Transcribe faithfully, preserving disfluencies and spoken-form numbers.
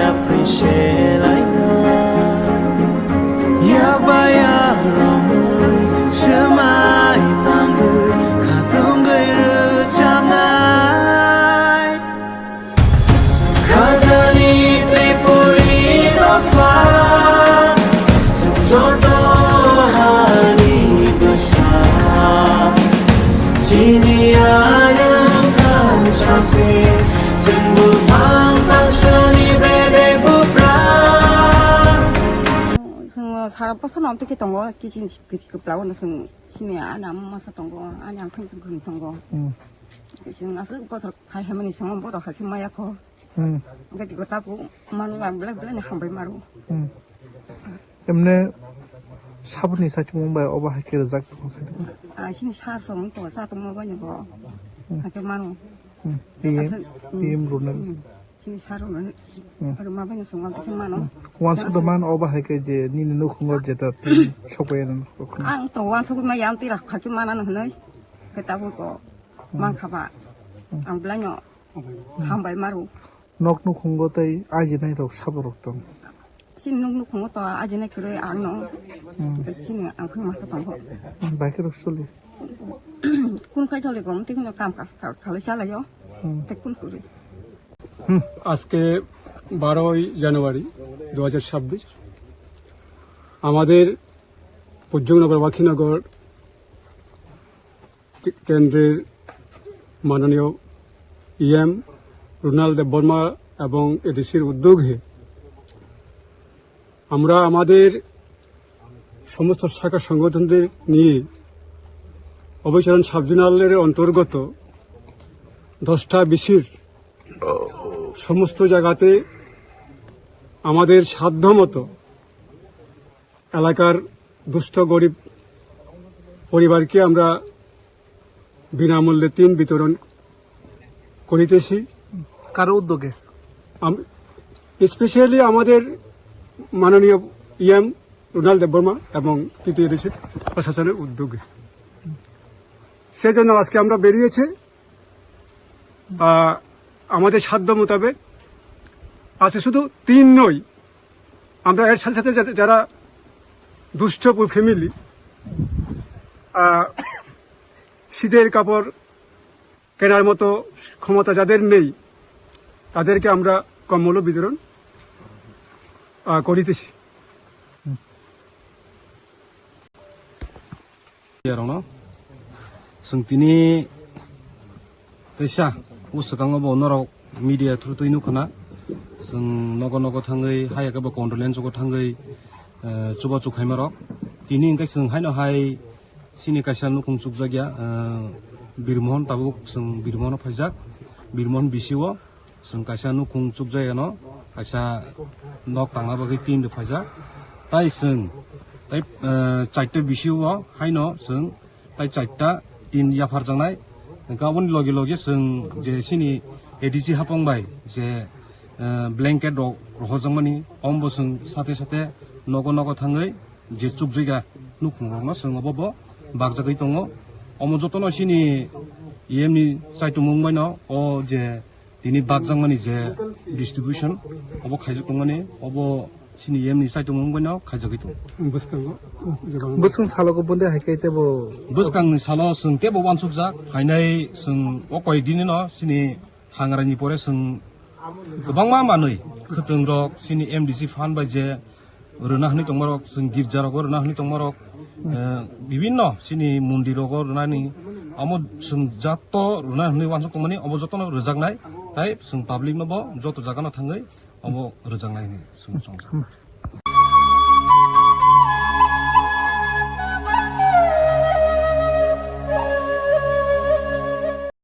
Appreciate laina. Yakba yak romwi, swmai tangwi, khatungwi rwchapnai. Khajani Tripuri dopha, chwng joto hani bwsa. Chini ayang thang sase, chwng buphang phangsani bedek buphang. Chwng sara bosor no amtwi khe tongo, kiching kiching kwplao no chwng simi ani ama masa tongo, ani angkhormsa kwrwng tongo. Hmm. Chwng aswk bosor khai hamani swngo borok hai khe maya kho. Hmm. Gati gota bu manu ang belai belai ni hambai maru. Hmm. Emne sabuni sachumung bai obo hai khe rwjak tong sai. Ah, sini sar song to sa tong mo bani bo. Hmm. Hake manu. Hmm. Iyem, asal, hmm, iyem runal. Hmm. Sini sar runal. Hmm. Aro ma bani song ang to manu. Hmm. Wansuk do man obo hai khe je nini nukhungo jeta tin sokoi ran. Ang to wansuk ma yang tira khaki mana no hnoi. Ketabu ko. Hmm. Man khaba. Hmm. Ang belai no. Hmm. Hambai maru. Nok nukhungo tei ajinai rok sabo rok tong. Chini nok nukhungo to ajinai kwrwi ang no. Hmm. Tei chini ang khung masa tongo. Hmm, baikhe rok suli. Kun khai choli gom tei no kam kas kal-, khalai chalaio. Hmm. Tei kun kwrwi. আজকে বারোই জানুয়ারি দু হাজার ছাব্বিশ, আমাদের পঞ্চনগর, ওয়াকিনগর কেন্দ্রের মাননীয় ইএম রুনাল দেববর্মা এবং এডিসির উদ্যোগে আমরা আমাদের সমস্ত শাখা সংগঠনদের নিয়ে অভয়চরণ সাব জোনালের অন্তর্গত দশটা বিসির সমস্ত জায়গাতে আমাদের সাধ্যমতো এলাকার দুস্থ গরিব পরিবারকে আমরা বিনামূল্যে টিন বিতরণ করিতেছি। কারো উদ্যোগে? আম-, স্পেশালি আমাদের মাননীয় ইএম রুনাল দেববর্মা এবং টিটিএডিসি প্রশাসনের উদ্যোগে। সেজন্য আজকে আমরা বেরিয়েছি। আহ, আমাদের সাধ্য মোতাবেক আছে শুধু টিন নয়, আমরা এর সাথে সাথে যাতে, যারা দুস্থ ফ্যামিলি, আহ, শীতের কাপড় কেনার মতো ক্ষমতা যাদের নেই, তাদেরকে আমরা কম্বলও বিতরণ, আহ, করিতেছি। Yarokno. Chwng tini teisa o swkango bo norok media through twi nukha na. Chwng nogo nogo thangwi haya khe bo condolence o thangwi, eh, chubachu khaima rok. Tini hwnkhe chwng haino hai chini kaisa nukhung chukjakya, eh, Birmohon tabuk chwng Birmohono phaijak. Birmohon bisi o. Chwng kaisa nukhung chukjagano, kaisa nok tangna bagwi tin rwphaijak. Tai chwng, tai, eh, charta bisi o haino chwng tai charta tin yapharjaknai. Hwnkhe aboni loge loge chwng je chini A D C hapang bai je, eh, blanket rok rohorjakmani, omo bo chwng sate sate nogo nogo thangwi je chukjakya nukhungrokno chwng obo bo bakjagwi tongo. Omo jotono chini E M ni chaitumung baino o je tini bakjakmani je distribution obo khaijak tongmani, obo chini E M ni chaitumung baino khaijagwi tongo. Bwskango, jeba bwskang salogo bonde hai khe tebo bwskangni salo chwng tebo uansukjak, phainai chwng o koi dinino chini Hangrani pore chwng kwbangma manwi, khwtwng rok, chini M D C fund bai je rwna hwnwi tongmarok, chwng girja rogo rwna hwnwi tongmarok, eh, bibinno chini mondir rogo rwnani, omo chwng jatto rwna hwnwi uansuk tongmani, obo jotono rwjaknai, tai chwng public no bo joto jaga no thangwi obo rwjaknai hwnwi chwng songkha.